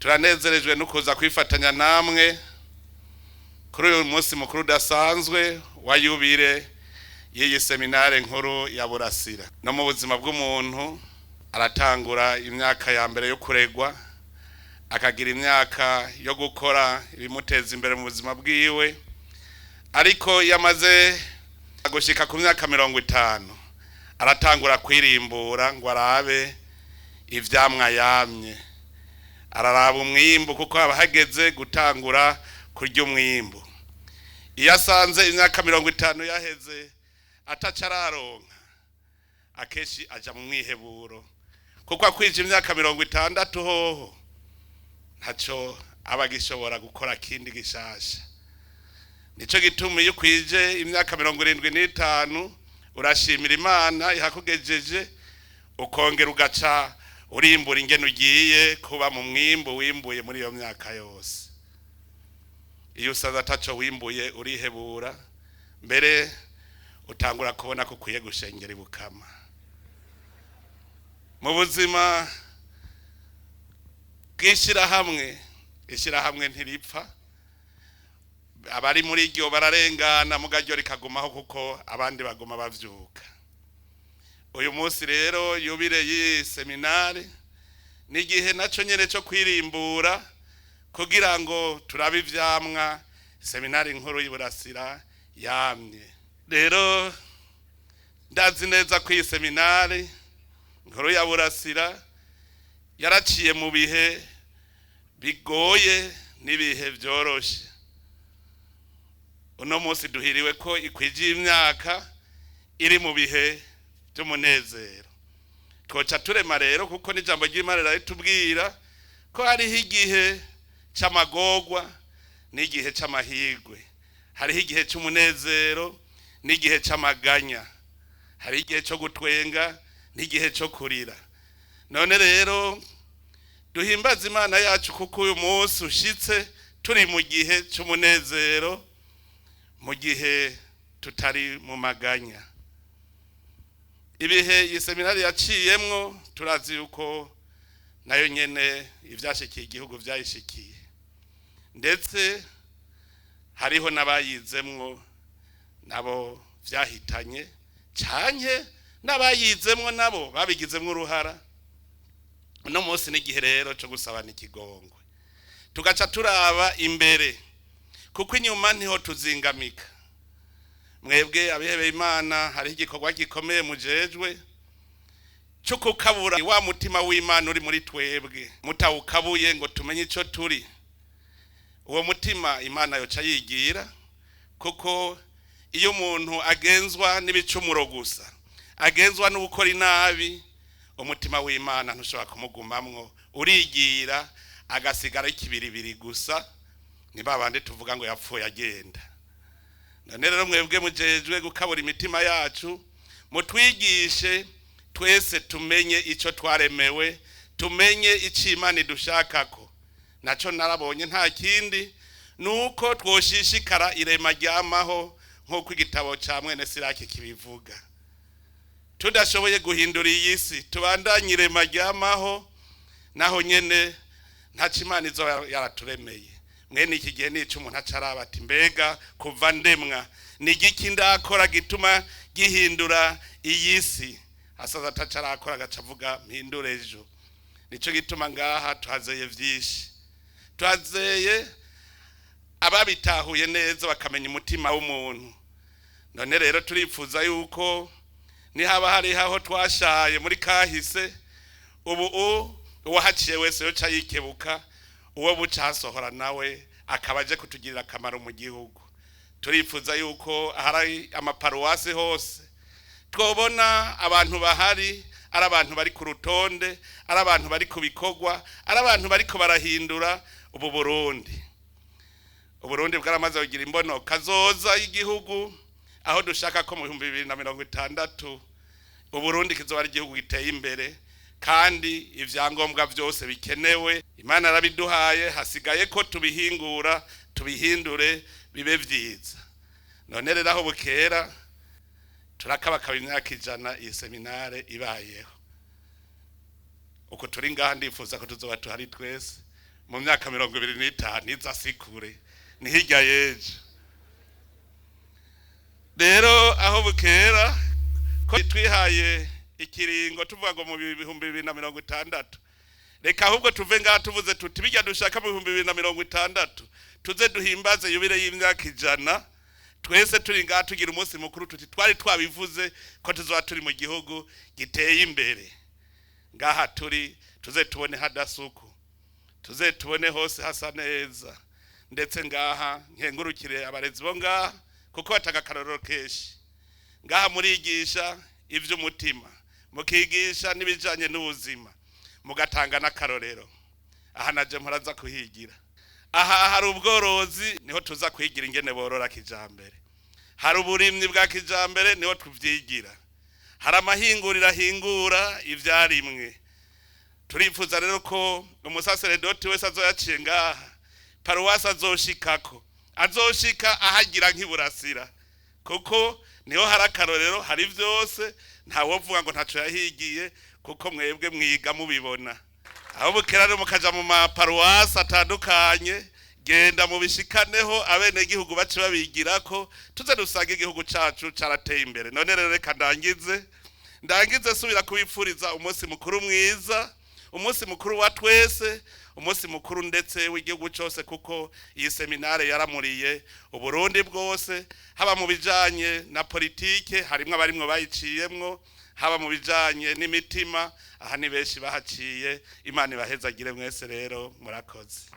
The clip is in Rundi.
Turanezerejwe no kuza kwifatanya namwe kuri uyu munsi mukuru udasanzwe wa yubile y'iyi seminare nkuru ya Burasira. No mu buzima bw'umuntu aratangura imyaka ya mbere yo kuregwa, akagira imyaka yo gukora ibimuteza imbere mu buzima bwiwe, ariko iyo amaze gushika ku myaka 50 aratangura kwirimbura ngo arabe ivyamwa yamye, araraba umwimbu kuko aba hageze gutangura kurya umwimbu. Iyo asanze imyaka 50 yaheze ataca araronka, akenshi aja mu mwiheburo, kuko akwije imyaka 60 hoho ntaco aba agishobora gukora kindi gishasha. Nico gituma iyo ukwije imyaka 75 urashimira Imana ihakugejeje, ukongera ugaca urimbura ingene ugiye kuba mu mwimbu wimbuye muri iyo myaka yose. Iyo usaza ataco wimbuye urihebura, mbere utangura kubona ko ukwiye gushengera ibukama. Mu buzima bw'ishirahamwe, ishirahamwe ntiripfa, abari muri iryo bararengana mugaryo rikagumaho kuko abandi baguma bavyuka. Uyu munsi rero yubile y'iyi seminari ni igihe naco nyene co kwirimbura kugira ngo turabe ivyamwa seminari nkuru y'Iburasira yamye. Rero ndazi neza ko iyi seminari nkuru ya Burasira yaraciye mu bihe bigoye n'ibihe vyoroshe. Uno munsi duhiriwe ko ikwije imyaka iri mu bihe by'umunezero. Twoca turema rero, kuko n'ijambo ry'Imana riratubwira ko hariho igihe c'amagorwa n'igihe c'amahirwe, hariho igihe c'umunezero n'igihe c'amaganya, hariho igihe co gutwenga n'igihe co kurira. None rero duhimbaze Imana yacu kuko uyu munsi ushitse turi mu gihe c'umunezero, mu gihe tutari mu maganya. Ibihe iyi seminari yaciyemwo turazi yuko nayo nyene ivyashikiye igihugu vyayishikiye, ndetse hariho n'abayizemwo nabo vyahitanye, canke n'abayizemwo nabo babigizemwo uruhara. Uno munsi n'igihe rero co gusabana ikigongwe, tugaca turaba imbere kuko inyuma niho tuzingamika. Mwebwe abihebeye Imana hariho igikorwa gikomeye mujejwe cyo kukabura wa mutima w'Imana uri muri twebwe. Mutawukabuye ngo tumenye ico turi, uwo mutima Imana yoca yigira, kuko iyo umuntu agenzwa n'ibicumuro gusa, agenzwa no gukora inabi, umutima w'Imana ntushobora kumugumamwo, urigira agasigara ikibiribiri gusa. Ni babandi tuvuga ngo yapfuye agenda. None rero mwebwe mujejwe gukabura imitima yacu, mutwigishe twese tumenye ico twaremewe, tumenye ico Imana idushakako. Naco narabonye nta kindi nuko twoshishikara irema ryamaho nk'uko igitabo ca mwene Siraki kibivuga. Tudashoboye guhindura iyi si, tubandanye irema ryamaho, naho nyene ntaco Imana izoba yaraturemeye. Mwene iki gihe nico umuntu acaraba ati mbega kuva ndemwa ni igiki ndakora gituma gihindura iyi si? Asaza atacarakora agaca avuga mpindure ejo. Nico gituma ngaha tuhazeye vyinshi, tuhazeye ababitahuye neza bakamenya umutima w'umuntu. None rero turifuza yuko nihaba hariho aho twashaye muri kahise, ubu uwahaciye wese yoca yikebuka, uwo buca hasohora nawe akaba aje kutugirira akamaro mu gihugu. Turifuza yuko ahari amaparuwasi hose twobona abantu bahari ari abantu bari ku rutonde, ari abantu bari ku bikorwa, ari abantu bariko barahindura ubu Burundi. Uburundi bwaramaze kugira imbono kazoza y'igihugu, aho dushaka ko mu 2060 Uburundi kizoba ari igihugu giteye imbere, kandi ivyangombwa vyose bikenewe Imana yarabiduhaye, hasigaye ko tubihingura tubihindure bibe vyiza. None rero aho bukera turakabakaba imyaka 100 iyi seminare ibayeho. Uko turi ngaha ndifuza ko tuzoba tuhari twese. Mu myaka 25 iza sikure, ni hirya y'ejo. Rero aho bukera ko twihaye ikiringo tuvuga ngo mu 2060, reka ahubwo tuve ngaha tuvuze tuti bijya dushaka mu 2060, tuze duhimbaze yubile y'imyaka 100, twese turi ngaha tugira umunsi mukuru, tuti twari twabivuze ko tuzoba turi mu gihugu giteye imbere. Ngaha turi tuze tubone hadasuku, tuze tubone hose hasa neza. Ndetse ngaha nkengurukire abarezi bo ngaha kuko batanga akarorero kenshi. Ngaha murigisha ivy'umutima, mukigisha n'ibijanye n'ubuzima, mugatanga n'akarorero. Aha naje muraza kuhigira. Aha hari ubworozi, niho tuza kwigira ingene borora kijambere. Hari uburimyi bwa kijambere, niho tuvyigira. Hari amahinguriro ahingura ivyarimwe. Turifuza rero ko umusaseredoti wese azoyaciye ngaha, paruwasi azoshikako, azoshika ahagira nk'iburasira, kuko niho hari akarorero, hari vyose. Ntawovuga ngo ntaco yahigiye, kuko mwebwe mwiga mubibona. Aho bukera rero mukaja mu maparuwasi atandukanye, genda mubishikaneho abenegihugu bace babigirako, tuze dusange igihugu cacu carateye imbere. None rero reka ndangize subira kubipfuriza umunsi mukuru mwiza, umunsi mukuru wa twese, umunsi mukuru ndetse w'igihugu cyose, kuko iyi seminare yaramuriye Uburundi bwose, haba mu bijanye na politike, harimwo abarimwo bayiciyemwo, haba mu bijanye n'imitima, aha ni benshi bahaciye. Imana ibahezagire mwese. Rero murakoze.